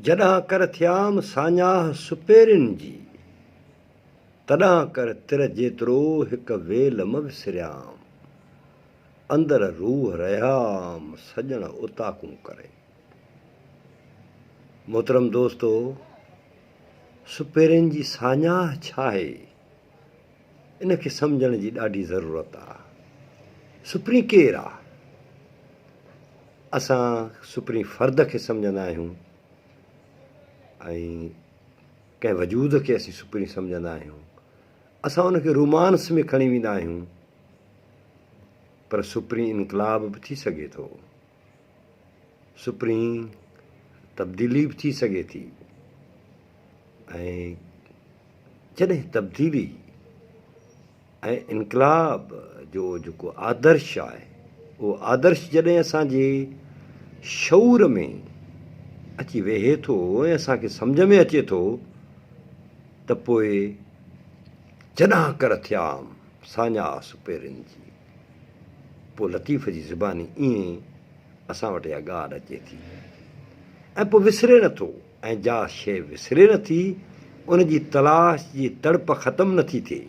جڏهن ڪر ٿيام ساڃاهه سپيرين جي، تڏهن ڪر تر جيترو هڪ ويل م وسريام، اندر روح رهيام سڄڻ اوطاقون ڪري. محترم دوستو! سپيرين جي ساڃاهه ڇاهي؟ ان کي سمجهڻ جي ڏاڍي ضرورت آ. سپرين ڪير آ؟ اسان سپرين فرد کي سمجهندا آهيون ۽ ڪنهن وجود کي اسين سپرين سمجهندا آهيون. اسان ان کي رومانس ۾ کڻي ويندا آهيون پر سپرين انقلاب به ٿي سگهي ٿو. سپرين تبديلي به ٿي سگهي ٿي ۽ جڏهن تبديلي ۽ انقلاب جو جيڪو آدرش آهي، اهو آدرش جڏهن اسان جي شعور ۾ اچي ويهي ٿو ۽ اسان کي سمجهه ۾ اچي ٿو ته پوء جڏهن ڪر ٿيام ساڃاهه سپيرين جي، پوء لطيف جي زباني ائين اسان وٽ اها ڳالهه اچي ٿي ۽ پوء وسري نٿو ۽ جا شيء وسري نٿي ان جي تلاش جي تڙپ ختم نٿي ٿئي.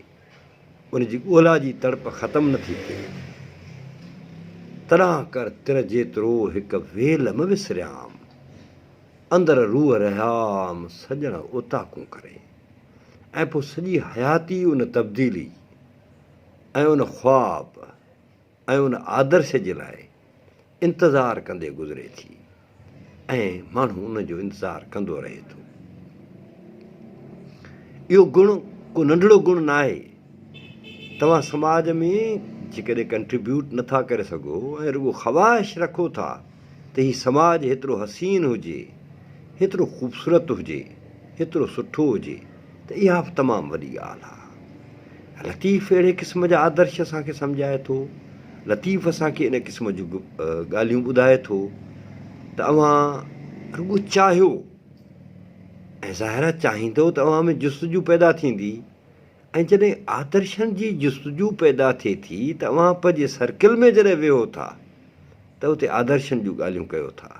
ان جي ڳولا جي تڙپ ختم نه ٿي ٿئي. تڏهن ڪر تر جيترو هڪ ويل م وسريام، اندر روح رهيام سڄڻ اوطاقون ڪري. ۽ پوء سڄي حياتي ان تبديلي ۽ ان خواب ۽ ان آدرش جي لاء انتظار ڪندي گذري ٿي ۽ ماڻهو ان جو انتظار ڪندو رهي ٿو. اهو گڻ ڪو ننڍڙو گڻ ناهي. توهان سماج ۾ جيڪڏهن ڪنٽريبيوٽ نٿا ڪري سگهو ۽ رڳو خواهش رکو ٿا ته هي سماج هيترو حسين هجي، هيترو خوبصورت هجي، هيترو سٺو هجي ته اها به تمام وڏي ڳالهه آهي. لطيف اهڙي قسم جا آدرش اسان کي سمجهائي ٿو. لطيف اسان کي ان قسم جون ڳالهيون ٻڌائي ٿو ته اوهان رڳو چاهيو ۽ ظاهر آهي چاهيندؤ ته اوهان ۾ جستجو پيدا ٿيندي ۽ جڏهن آدرشن جي جستجو پيدا ٿئي ٿي ته اوهان پنهنجي سرڪل ۾ جڏهن ويهو ٿا ته اتي آدرشن جون ڳالهيون ڪيو ٿا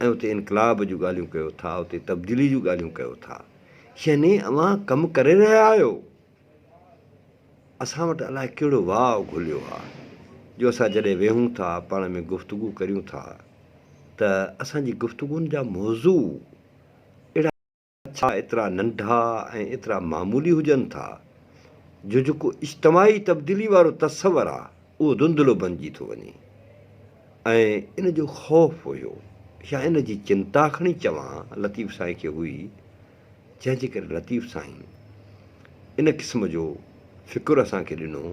۽ اتي انقلاب جون ڳالهيون ڪيو ٿا، اتي تبديلي جون ڳالهيون ڪيو ٿا. يعني اوهان ڪم ڪري رهيا آهيو. اسان وٽ الائي ڪهڙو واء گهليو آ جو اسان جڏهن ويهون ٿا پاڻ ۾ گفتگو ڪريون ٿا ته اسان جي گفتگون جا موضوع اهڙا ڇا ايترا ننڍا ۽ ايترا معمولي هجن ٿا جو جيڪو اجتماعي تبديلي وارو تصور آ اهو ڌنڌلو بنجي ٿو وڃي ۽ ان جو خوف هيو يا ان جي چنتا کڻي چوان لطيف سائين کي هئي جنهن جي ڪري لطيف سائين ان قسم جو فڪر اسان کي ڏنو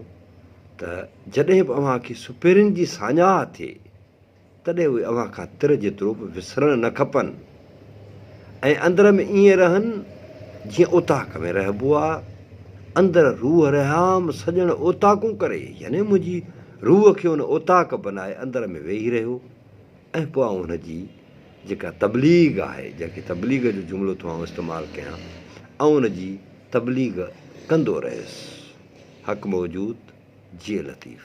ته جڏهن به اوهان کي سپيرين جي ساڃاهه ٿئي تڏهن اهي اوهان کان تر جيترو به وسرڻ نه کپن ۽ اندر ۾ ائين رهن جيئن اوطاق ۾ رهبو آ. اندر روح رهيام سڄڻ اوطاقون ڪري يعني منهنجي روح کي ان اوطاق بنائي اندر ۾ ويهي رهيو ۽ پوء آئون ان جي جيڪا تبليغ آهي جنهن کي تبليغ جو جملو ٿو آئون استعمال ڪيان آئون ان جي تبليغ ڪندو رهيس. حق موجود جيئي لطيف.